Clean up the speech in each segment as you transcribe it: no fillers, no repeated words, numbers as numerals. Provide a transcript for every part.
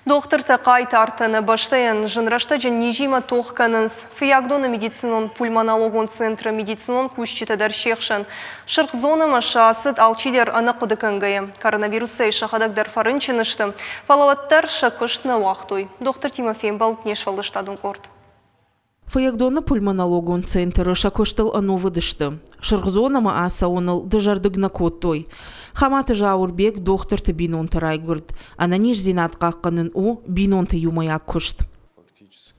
Дохтыртӕ хъайтартӕ нӕ бӕстӕйӕн зын рӕстӕджы низимӕ тох кӕнынц. Фыййагдоны медицинон пульмонологон центры медицинон кусджытӕ дӕр се хсӕн. Сырх зонӕмӕ сӕ ацыд алчидӕр ӕнӕхъуыды кӕнгӕйӕ. Коронавирусӕй сӕхӕдӕг дӕр фӕрынчын сты, фӕлӕ уӕддӕр сӕ куыст нӕ уагътой. Дохтыртимӕ фембӕлд не сфӕлдыстадон къорд. Фыййагдоны пульмонологон центры сӕ куыстыл ӕнувыд сты. Сырх зонӕмӕ ацӕуыныл дызӕрдыг нӕ кодтой. Хаматы Зауырбег дохтырты бинонты райгуырд. Ӕнӕниздзинад хъахъхъӕнын у бинонты иумӕйаг куыст.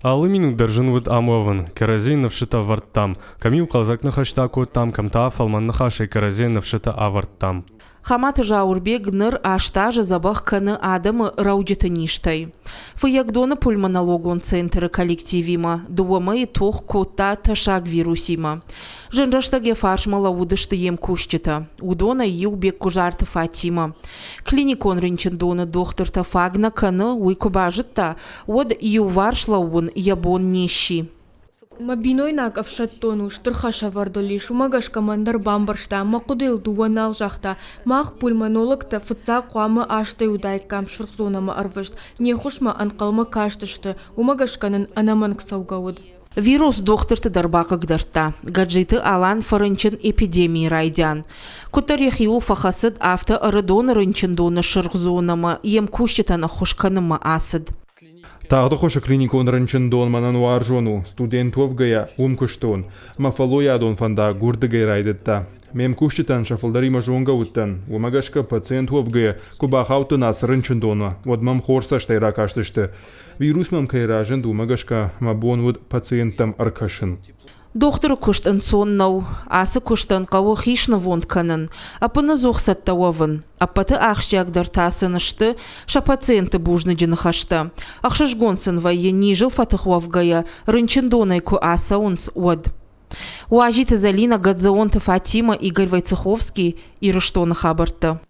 Алы минут дӕр зын уыд ам уӕвын, кӕрӕдзийы ныфсытӕ ӕвӕрдтам, кӕм-иу хъӕлдзӕг ныхӕстӕ кодтам, кӕм та фӕлмӕн ныхасӕй кӕрӕдзийӕн ныфсытӕ ӕвӕрдтам. Хаматы Зауырбег ныр 8 азы дзӕбӕх кӕны адӕмы рӕуджыты низтӕй. Фыййагдоны пульмонологон центры коллективимӕ дыууӕ мӕйы тох кодта тӕссаг вирусимӕ. Зын рӕстӕг йӕ фарсмӕ лӕууыдысты йе мкусджытӕ. Уыдонӕй иу Беккуызарты Фатимӕ. Клиникон рынчындоны дохтыртӕ фаг нӕ кӕны, уый куы базыдта, уӕд иуварс лӕууын йӕ бон не сси. Мӕ бинойнаг ӕфсӕддон у, стыр хӕсӕвӕрд ыл ис, уымӕ гӕсгӕ мӕн дӕр бамбӕрста, мӕ хъуыдыйыл дыууӕ нал загъта. Мах, пульмонологтӕ, фыццаг хъуамӕ астӕй уыдаиккам сырх зонӕмӕ ӕрвыст, не ххуысмӕ ӕнхъӕлмӕ кастысты, уымӕ гӕсгӕ нын ӕнӕмӕнг цӕугӕ уыд. Вирус дохтырты дӕр бахъыгдардта. Гаджиты Алан фӕрынчын эпидемийы райдиан. Куыддӕр йӕхиуыл фӕхӕцыд, афтӕ Ӕрыдоны рынчындоны сырх зонӕмӕ йе мкусджытӕн ӕххуыс кӕнынмӕ ацыд. Тагъды хуысы клиникон рынчындон мӕнӕн уарзон у. Студент уӕвгӕйӕ, уым куыстон. Мӕ фӕллойадон фӕндаг уырдыгӕй райдыдта. Ме мкусджытӕн сӕ фылдӕримӕ зонгӕ уыдтӕн. Уымӕ гӕсгӕ пациент уӕвгӕйӕ, куы бахаудтӕн ацы рынчындонмӕ, уӕд мӕм хорз цӕстӕй ракастысты. Вирус мӕм кӕй разынд, уымӕ гӕсгӕ мӕ бон уыд пациенттӕм ӕркӕсын. Дохтыры куыст ӕнцон нӕу. Ацы куыстӕн хъӕуы хи снывонд кӕнын, ӕппынӕдзух цӕттӕ уӕвын. Ӕппӕты ахсджиагдӕр та сын сты сӕ пациентты бузныджы ныхӕстӕ. Ӕхсызгон сын вӕййы низыл фӕтых уӕвгӕйӕ, рынчындонӕй куы ацӕуынц, уӕд. Уазиты Зӕлинӕ, Гӕдзӕонты Фатимӕ, Игорь Войцеховский, Ирыстоны хабӕрттӕ.